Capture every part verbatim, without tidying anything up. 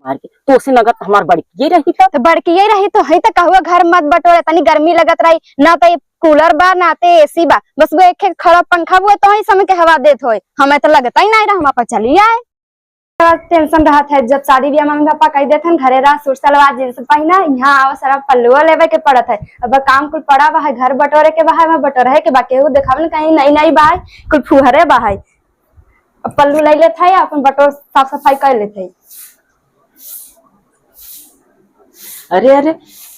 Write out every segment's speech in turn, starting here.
मार के, तो से नगद हमार बड़की रही त। तो बड़की रही तो है, तो कहुआ घर मत बटोरे, तनी गर्मी लगत रही ना, तो ये कूलर बा ना ते एसी बा, बस वो एक, एक खड़ा पंखा हुआ तो ही समय के हवा देत होए, हमें तो लगता ही नहीं रहा, हम आपन चली आए। टेंशन रहत है, जब शादी ब्याह मम्मी पापा कह देत हन, घरे रह, सूट सलवार जींस पहिना, यहाँ आवा सारा पल्लुओ लेवे के पड़त है। अब काम कुल पड़ा बा है, घर बटोरे के बा है, मैं बटोरे के बा, केहू देखावन कहीं नई नई बा है, कुल फुहरे बा है। अब पल्लू ले लेत है, अपन बटोर साफ सफाई कर लेत है। अरे, अरे,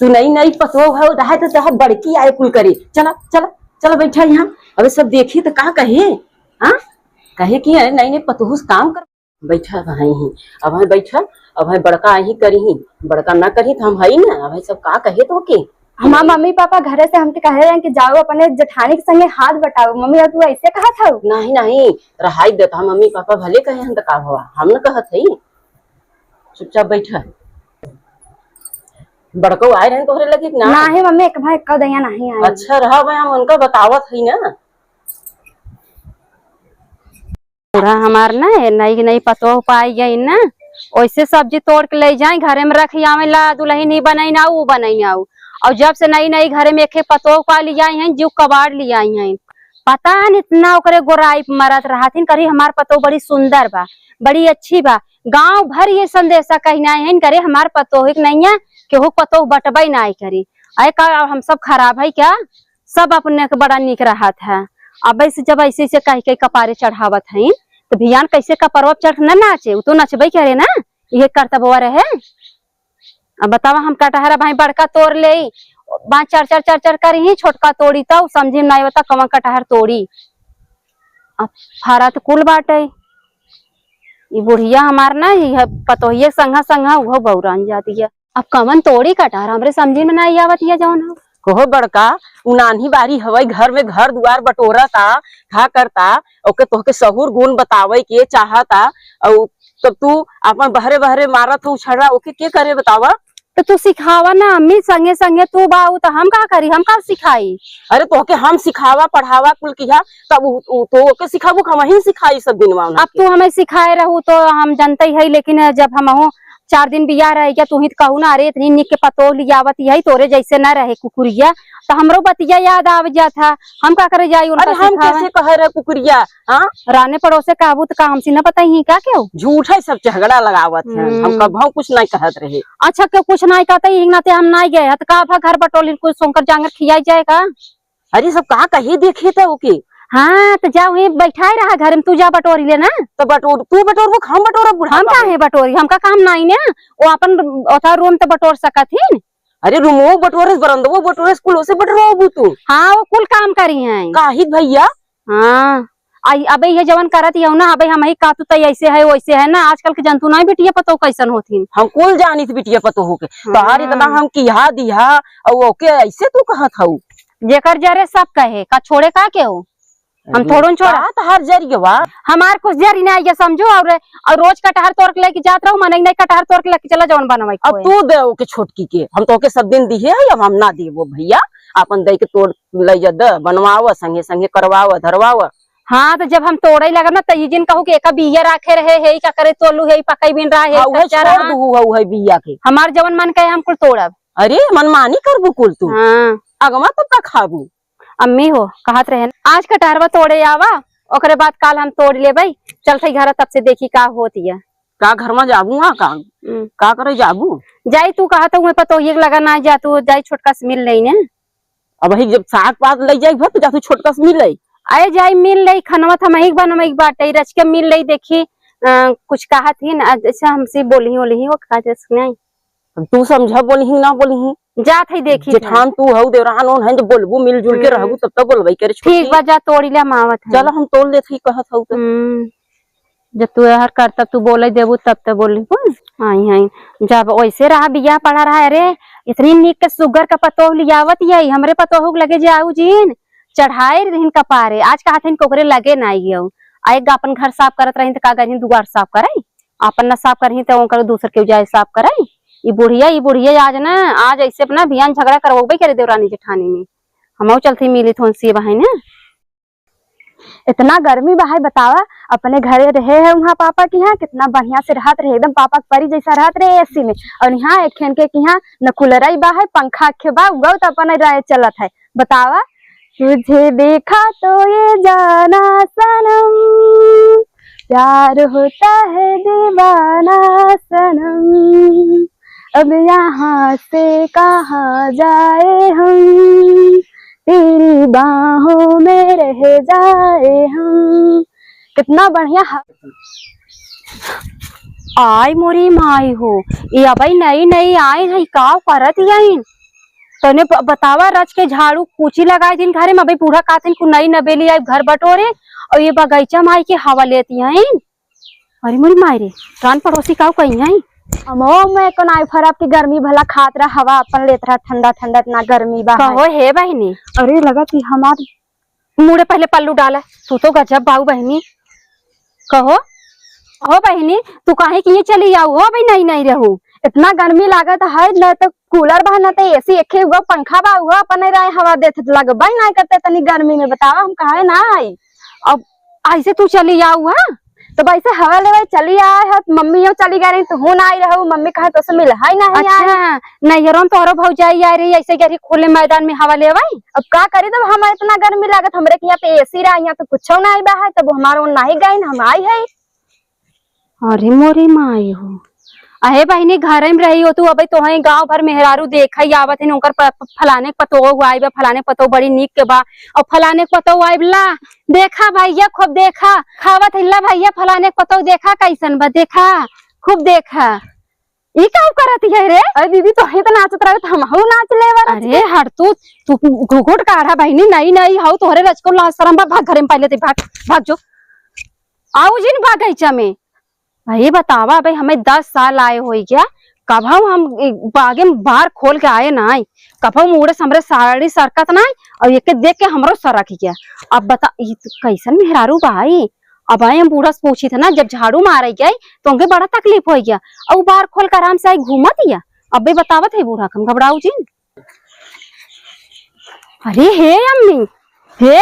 तू नई नई पतोह हो, रहा तो तोहर बड़की आए कुल करी। चला, चला, चला बैठा यहाँ। अबे सब देखी तो का कही? हाँ, कहे कि अरे नई नई पतोह से काम कर। बैठा भाई ही, अब है बैठा, अब है बड़का आई करी ही, बड़का ना करी तो हम हई ना, अब है सब का कहे तो के। हमार मम्मी पापा घरे से हमके कहे रहे कि जाओ अपने जेठानी के संगे हाथ बटाओ। मम्मी, अब तू ऐसे कहत हऊ? नहीं, नहीं, रहाई देता, मम्मी पापा भले कहे हम तो का भवा, हम न कहत हई। चुपचाप बैठा। बड़को आए रहे तोहरे लगे कि ना? नाही मम्मी, एक भाई एको दइया नाही आए। अच्छा रहा भाई, हम उनका बतावत हई ना। बूढ़ा हमार ना, ए नई नई पतोह पाई गई ना, ओइसे सब्जी तोड़ के ले जाए, घरे में रख आवे ला, दुलहिन ही बनई ना, ऊ बनई ना, ऊ। और जब से नई नई घरे में एक पतोह पा ली आई हैं, जीव कबाड़ ली आई हैं। पता न इतना ओकरे गोराई पे मरत रहथिन, करी हमार पतोह बड़ी सुंदर बा, बड़ी अच्छी बा। गांव भर ये संदेशा कहना है, करे हमार पतोह के नैया, केहू पतोह बटबई ना करी। अरे का हम सब खराब है क्या? सब अपने के बड़ा नीक रहत है। अब ऐसे जब ऐसे ऐसे कह के कपारे चढ़ावत हैं, तो भियान कैसे कपरवा पे चढ़ के न नाचे? उ तो नचबे करे ना, ये करतबवा रहे। अब बतावा, हम कटहर भाई बड़का तोड़ ले, बा चर चर चर चर करी ही, छोटका तोड़ी तो समझी में ना आवता कवन कटहर तोड़ी। अब फरा तो कुल बाटे। ई बुढ़िया हमार ना, ई है पतोहिए संघा संघा उहो बौरान जाती है। अब कवन तोड़ी कटहर हमरे समझी में ना आवत है जौन हो। कहो बड़का, उ नान्ही बारी हवई, घर में घर दुआर बटोरता, का करता, ओके तोहके सहूर गुण बतावे के चाहता, और तब तू अपन बहरे बहरे मारत हो उछड़ा, ओके के करे बतावा? तो तू सिखावा ना अम्मी, संगे संगे तू बा, उ तो हम का करी, हम का सिखाई? अरे तोहके हम सिखावा, पढ़ावा, कुल किया, तब उ, उ, तो ओके सिखाबू, हम ही सिखाई सब दिनवा उन्हें अब के। तू हमें सिखाए रहू तो हम जनते ही है, लेकिन जब हमहू चार दिन बियाह रह गया, तू ही तो कहू ना, अरे इतनी निक के पतोह लियावत है, तोरे जैसे ना रहे कुकुरिया, तो हमरो बतिया याद आव जात है। हम का करे जाई उनका अरे हम सिखावे? कैसे कहे रहे कुकुरिया? हाँ? राने पड़ोसे कहबू तो का हमसे ना बताई का केहू? झूठा ही सब झगड़ा लगावत है, हम हम्म। कबहू कुछ नहीं कहत रहे। अच्छा, केहू कुछ नहीं कहते, यही नाते हम नहीं गए, तो का भा घर बटोलिन कुछ सोंकर जांगर खियाई जाए का? अरे सब का कही देखी तो ओके। हाँ, तो जा वहीं बैठाए रहा घर में, तू जा बटोरी ले ना। तो बटोर, तू बटोरबू कि हम बटोरब बुढ़ापा हम में? काहे बटोरी, हमका काम नहीं ना, वो अपन ओथा रूम तो बटोर सकत ही। अरे रूमो बटोरे, बरंदवो बटोरे, कुल ओसे बटोरबू तू? हाँ, वो कुल काम करी हैं। काहे भैया? हाँ, आई अबे ये जवन करत ही ना, अबे हम ही का तू तई ऐसे है वैसे है ना, आजकल के जनतू नहीं बिटिया पतोह कैसन होथिन। हम कुल जानित बिटिया पतोह के, हाँ। तोहार इतना हम किहा दिहा, और ओके ऐसे तू कहत हऊ? जेकर जरे सब कहे, का छोड़े का केहू? हम अरे, थोड़न छोड़ा। का तहार जरियवा? हमार कुछ जरी ना, ये समझो, और, और रोज कटहर तोड़ के लेके जात रहू, मनई नहीं कटहर तोड़ के लेके चला जवन बनवाई अब खोए। तू दे ओके छोटकी के, हम तो ओके सब दिन दिहे है, अब हम ना देबो भैया, अपन दे के तोड़ ले जा, द बनवावा, संगे संगे करवावा, धरवावा। हाँ, तो जब हम तोड़े लगब ना, तो ये जिन कहू कि एका बिया राखे रहे, हे का करे तोलू, हे पकई बिन रहा, हे हाँ, उहे कच्चा छोड़ रहा। दू, उहे, उहे बिया के। हमार जवन मन कहे हम कुल तोड़ब। अरे, मनमानी करबू कुल तू। हाँ। अगवा तब का खाबू? अम्मी हो, कहत रहे, "आज कटहरवा तोड़े आवा, ओकरे बाद काल हम तोड़ लेबै।" चलत ही घर, तब से देखी का होत या। का घर में जाबू, हाँ, का, हम्म। का करे जाबू? जाई, तू कहत हुए पतोहिए के लगा ना जा, तू जाई छोटका से मिल लेई ने। अब ही जब साग पात ले जाई घर, तो जा तू छोटका से मिल ले। अरे जाई मिल लेई, खनवा त हमही बनवाई बाटे, रच के मिल लेई, देखी, अ, कुछ कहत ही ना, जैसे हमसे बोली, बोली ही, वो कहा जैसे नहीं। अब तू समझा बोली ही ना बोली ही। जात है देखी जेठान तू हऊ, देवरान ओन है, जब बोलबू मिलजुल के हम्म। रहबू तब तो बोलबई करे छोटी। ठीक बा, जा तोड़ी ले, हम आवत है। चल हम तोड़ लेत ही कहत हऊ तो। हम्म। जब तू हर करतब तू बोले देबू तब तो बोली। आई, आई। जब वैसे रहा बियाह पड़ा रहा, अरे इतनी नीक के सुगर का पतोह लियावत यही, हमरे पतोह के लगे जाऊ जीन, चढ़ाए रहिन कपारे, आज कहत हन कोकरे लगे ना आइयो। आ एक अपन घर साफ करत रहिन त का गरिन दुआर साफ करे? आपन ना साफ करही त ओकर दूसर केहू जाए साफ करे। ई बुढ़िया, ई बुढ़िया आज ना, आज ऐसे अपना बियान झगड़ा करवबे करे देवरानी जेठानी में। हमहू चलती मिली थोन सी बहिन। इतना गर्मी बा है, बतावा। अपने घरे रहे है वहाँ पापा के यहाँ, कितना बढ़िया से रहत रहे, एकदम पापा के परी जैसा रहत रहे एसी में। और यहाँ एक खेन के यहाँ न कूलरई बा है, पंखा अखे बा, उगौ तो अपन रहे चलत है। बतावा, तुझे देखा तो ये जाना सनम, प्यार होता है दीवाना सनम, अब यहाँ से कहाँ जाए हम, तेरी बाहों में रह जाए हम। कितना बढ़िया ह-, आय मोरी माई हो, ये अबई नई नई आइन है, का करत आइन? तने ब-, बतावा, रच के झाड़ू कूची लगाई दिन घरे में, अबई बूढ़ा कातिन कुल नई नबेली आई घर बटोरे, और ये बगीचा माई के हवा लेती आइन। अरे मोरी माई रे, रान पड़ोसी काऊ कही है? हमो में को नाई फरब की गर्मी भला खात रहा, हवा अपन लेत रहा, ठंडा ठंडा, इतना गर्मी बा है। कहो हे बहिनी। अरे लगत ही हमार मुड़े पहले पल्लू डाला, तू तो गजब बाऊ बहिनी। कहो, हो बहिनी, तू काहे कि ये चली आऊ हो भाई, नहीं नहीं रहू। इतना गर्मी लागत है, न तो कूलर बा, न तो एसी, एके गो पंखा बा, उहो अपन रहे हवा देत, लगबे नहीं करते तनी गर्मी में, बतावा हम काहे ना आई। अब ऐसे तू चली आऊ, हाँ? तो वैसे हवा लेवे चली आए है, मम्मी यो चली गई रही, तू ना आई रहू, मम्मी कहे तो से मिल है नहीं आई। अच्छा, नैहरों में तोहरो भौजाई आई रही, ऐसे गई रही खुले मैदान में हवा लेवे। अब का करी, तब हम इतना गर्मी लागत, हमरे के यहाँ पे एसी रहा, यहाँ तो कुछ ना आई बा है, तब हमारो नहीं गई, हम आई है। अरे मोरे माई हो, अहे बहिनी, घरे में रही हो तू, अबे तोहे गांव भर मेहरारू देखा ही आवत है, उनकर प-, प-, फलाने के पतोह आई बा, फलाने के पतोह बड़ी नीक के बा, और फलाने के पतोह आई बा, ला देखा भैया, खूब देखा, खावत है, ला भैया, फलाने के पतोह देखा कैसन बा, देखा, खूब देखा। ई का करत है रे? अरे दीदी, तोहे तो नाचत रहे, तो हमहू नाच लेवा रच अरे के। हट तू, तू घुघुट काढ़ा बहिनी, नई नई हऊ, तोहरे रचको लाज शरम बा, भाग घरे में पहले ते, भाग, भाग जो। आऊ जिन बगीचा में। अरे बतावा भाई, हमें दस साल आए होई गया, कभऊ हम ए, बागे में बार खोल के आए ना आई, कभऊ मुड़े से हमरे साड़ी सरकत ना आई, और एके देख के हमरो सरक गया। अब बता, ई तो कैसन मेहरारू बा ई? अब आए हम बूढ़ा से पूछी थे ना, जब झाड़ू मारे गए तो उनके बड़ा तकलीफ हो गया, और बार खोल के आराम से आई घूमत या। अबे बतावत है बूढ़ा, हम घबराऊ जिन। अरे हे अम्मी, हे,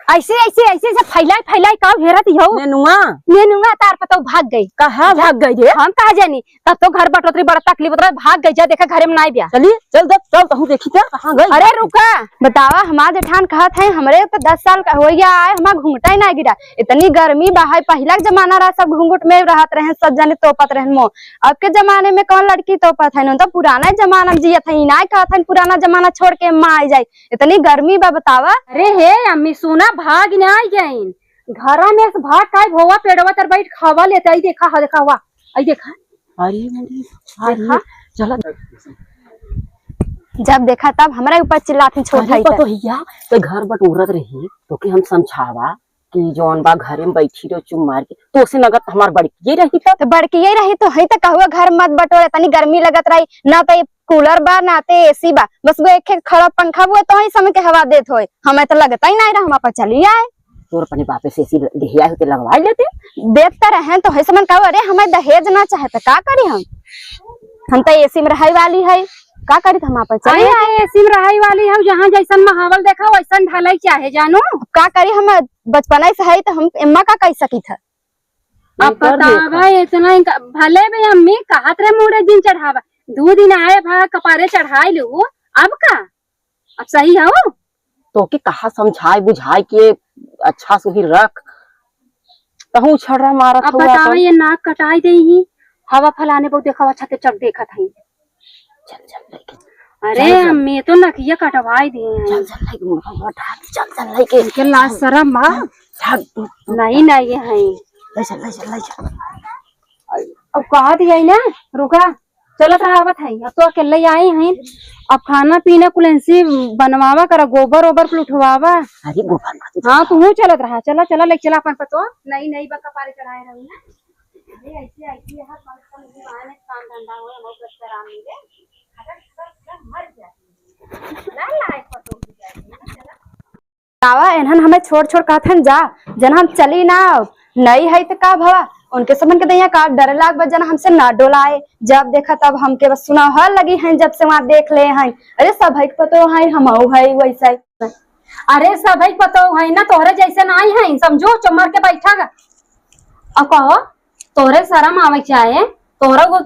ऐसे, ऐसे, ऐसे, ऐसे फैलाई, फैलाई काऊ हेरत हऊ? नेनुआ। नेनुआ तार पतऊ भाग गई। कहाँ भाग गई रे? हम कहाँ जानी, तब तो घर बटोतरी बड़ा तकलीफ होत रहे, भाग गई, जा देखा घरे में नाई बिया। चली, चल देख, चल तहूँ देखी क्या, कहाँ गई? अरे रुका, बतावा, हमार जेठान कहत है, हमरे तो दस साल का हो गया आए, हमार घूंघटा ही ना गिरा। इतनी गर्मी बा है, पहिला के जमाना रहा, सब घूंघट में रहत रहे, सब जने तोपत रहे मुँह। अब के जमाने में कौन लड़की तोपत है, न तो पुराना जमाना में जियत है, इनाय कहत है, पुराना जमाना छोड़ के माँ आई जाए। इतनी गर्मी बा, बतावा। अरे हे अम्मी, सुना, भाग ना आई गईन। घरा में से भाग काहे भोवा पेड़वा तर बैठ खावा लेते। आई देखा, हा देखा हुआ, आई देखा। अरे मोरी, देखा। अरे, चला। जब देखा तब हमरा ऊपर चिल्लात हैं, छोट अरे है तो। पतोहिया, तो घर बटोरत रही, तो के हम समझावा कि जौन बा घरे में बैठी रहो चुप मार के, तो उसे नगद हमार बड़की रही तो। तो बड़की रही तो है तो कहुआ घर मत बटोरे, तनी गर्मी लगत रही, ना तो कूलर बा, ना ते एसी बा, बस वो एक खड़ा पंखा हुआ तो ही समय के हवा देत होए। हमें तो लगता ही नहीं रहा, हम आपा चली आए। तोर अपने बापे से एसी लिहे आए होते, लगवा लेते। देत तो रहे तो है समन कहो, अरे हमें दहेज ना चाहे तो का करी हम, हम तो एसी में रहे वाली है, का करी हम आपा चली अरे आए। तो एसी में रहे वाली है, जहाँ जैसन माहौल देखा वैसन ढाले चाहे जानू। का करी हम, बचपना से है तो हम एम्मा का कह सकी था। अब बतावा, इतना इनका, भले भी अम्मी कहत रहे मुड़े दिन चढ़ावा, दू दिन आए भा कपारे चढ़ाई लो, अब का, अब सही हो? तो के कहा समझाए बुझाए के अच्छा सुही रख, तहूँ छड़रा मारत अब हुआ बतावा, अपन। ये नाक कटाई दे ही, हवा फलाने बहु देखावा छते चक देखत है। चल, चल, लेके। अरे, चल, चल। अम्मी, ये तो नकिया कटवाई दिए हैं। चल, चल, लेके, मुंह पर डाल, चल, चल, लेके। इनके लाज शरम बा? चल, चल, तू, तू। नहीं, नहीं, ये है। ले चल, ले चल, ले चल। अब कहा दिया ही ना, रुका, चलत रहा, आवत है। अब तो अकेले ही आई हैं। अब खाना पीना कुल इनसे बनवावा करा, गोबर ओबर कुल उठवावा। अरे, गोबर ना उठवा। हाँ, तू चलत रहा, चला, चला, ले चला अपन पतो। नई, नई बा कपारे चढ़ाए रही ना। अरे, ऐसे, ऐसे यहाँ कम से कम ये बहाने काम धंधा होए, हम लोग बच्चा राम मिले। अगर, अगर, अगर मर जाए। ना लायक पतो हो जाए, ना चला। बतावा, एनहन हमें छोड़ छोड़ कहत हन जा, जन हम चली ना आव। नई है त का भवा, उनके समन के दैया का डर लाग बा, जन हमसे ना डोलाए। जब देखा तब हमके बस सुनाव लगी हैं, जब से वहाँ देख ले हैं। अरे सब है पतो है, हम है वैसा ही। अरे सभई पतोह है ना, तोहरे जैसे नाई है, समझो, चुप मार के बैठा गा। अब कहो, तोहरे शरम आवे के चाहे, तोहरा वो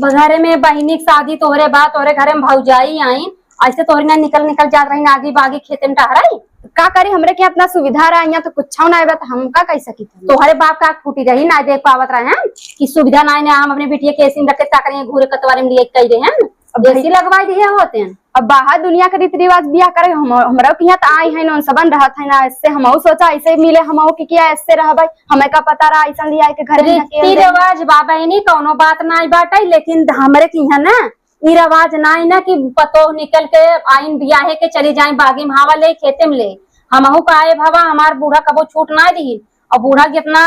घरे में बहिनी के शादी तोहरे बा, तोहरे घरे में भौजाई आई, ऐसे तोहरे ना निकल निकल जात रही, आगी बागी खेते में टहराई। का करी, हमरे के इतना सुविधा रहा, यहाँ तो कुछ ना बा, तो हम का कह सकी थी? तोहरे बाप का फूटी रही, ना देख पावत रहे हैं कि सुविधा ना, ना हम अपने बिटिया के एसी में रख के का करें, घूरे कतवारे में लिए कह रहे हैं, अब एसी भाई लगवाई दिए होते हैं। अब बाहर दुनिया के रीति रिवाज बियाह करे, हम, हमरा के यहाँ तो आई है, नौन सबन रहत है ना, इससे हमहू सोचा ऐसे मिले, हमहू के किया ऐसे रहबै, हमें का पता रहा ऐसा लिया के घर में रीति ढकेल दे। रिवाज बा बहिनी, कौनो बात ना बाटे, लेकिन हमरे के यहाँ ना ई रिवाज ना है ना कि पतोह निकल के आइन बियाहे के चली जाए बागी में, हवा ले खेते में ले। हमहू का आए भवा, हमार बूढ़ा कबो छूट ना दिही। और बूढ़ा जितना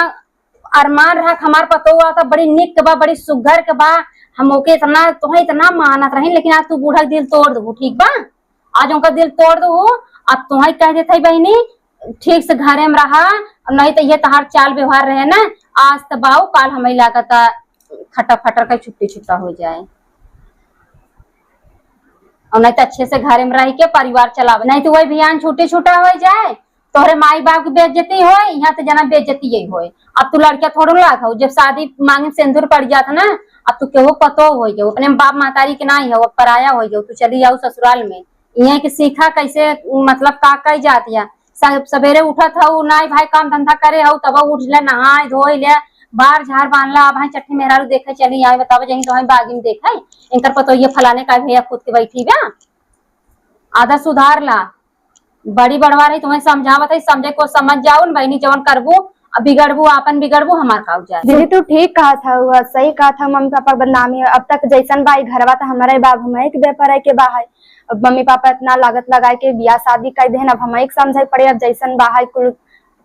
अरमान रहा कि हमार पतोह आता बड़ी निक के बा, बड़ी सुघर के बा, हम ओके इतना, तोहे इतना मानत रही, लेकिन आज तू बूढ़ा के दिल तोड़ दू, ठीक बा? आज उनका दिल तोड़ दू, अब तोहे कह देत है बहिनी, ठीक से घरे में रहा, नहीं तो ये तहार चाल व्यवहार रहे ना, आज तो बाऊ, काल हमें लागता खटा फटर का छुट्टी छुट्टा हो जाए। और नहीं तो अच्छे से घरे में रह के परिवार चलावे, नहीं तो वही बिहान छुट्टी छुट्टा हो जाए, तोहरे माई बाप की बेइज्जती होए, यहाँ तो जना बेइज्जती यही होए। अब तू लड़किया थोड़ो लाग हो, जब शादी मांगे सिंदूर पड़ जात ना, अब तू केहू पतोह हो गयो, अपने बाप महतारी के ना ही हो, अब पराया हो गयो, तू चली जाऊ ससुराल में। यहाँ के सीखा कैसे, मतलब का कही जात या। सब सवेरे उठत हऊ, नाई भाई काम धंधा करे हऊ, तब उठ ले, नहाए धोए ले, बार झार बांध ला, भाई चट्टी मेहरारू देखे चली आए, बताओ जहीं तो बागी में देखे, इनकर पतोहिया फलाने का भैया खुद के बैठी बा। आदत सुधार ला, बड़ी बड़वा रही, तुम्हें समझावत है, समझे को समझ जाओ न बहिनी, जवन करबू, अब बिगड़बू, आपन बिगड़बू, हमार का उजाय। दीदी, तू ठीक कहत हऊ, सही कहत हऊ, मम्मी पापा के बदनामी है। अब तक जैसन बा ई घरवा, तो हमारे बाप हमें के बेपर है के बा है। अब मम्मी पापा इतना लागत लगाए के बियाह शादी कर देहन, अब हमें के समझे पड़े, अब जैसन बा है कुल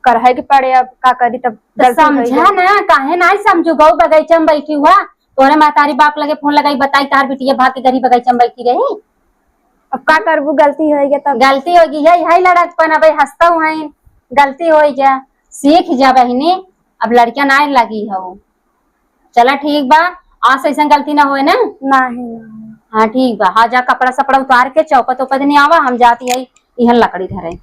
करहे के पड़े, अब का करी, तब तो गलती होई समझा गई। ना, काहे ना समझू, गऊ बगीचा में बैठी हुआ, तोरे महतारी बाप लगे फोन लगाई, बताई, तार बिटिया भाग के गरी बगीचा में बैठी रही। अब का करबू, गलती होई गई तब। गलती होई गई है, यही लड़कपन, अब हंसता हुआ है, गलती होई जा, सीख जा बहिनी, अब लड़कियां ना लगी हो। चला ठीक बा, आज से ऐसन गलती ना होए ना। नहीं, नहीं। हाँ ठीक बा, हाँ जा कपड़ा सपड़ा उतार के चौपत उपत नहीं आवा, हम जाती है इहन लकड़ी धरे।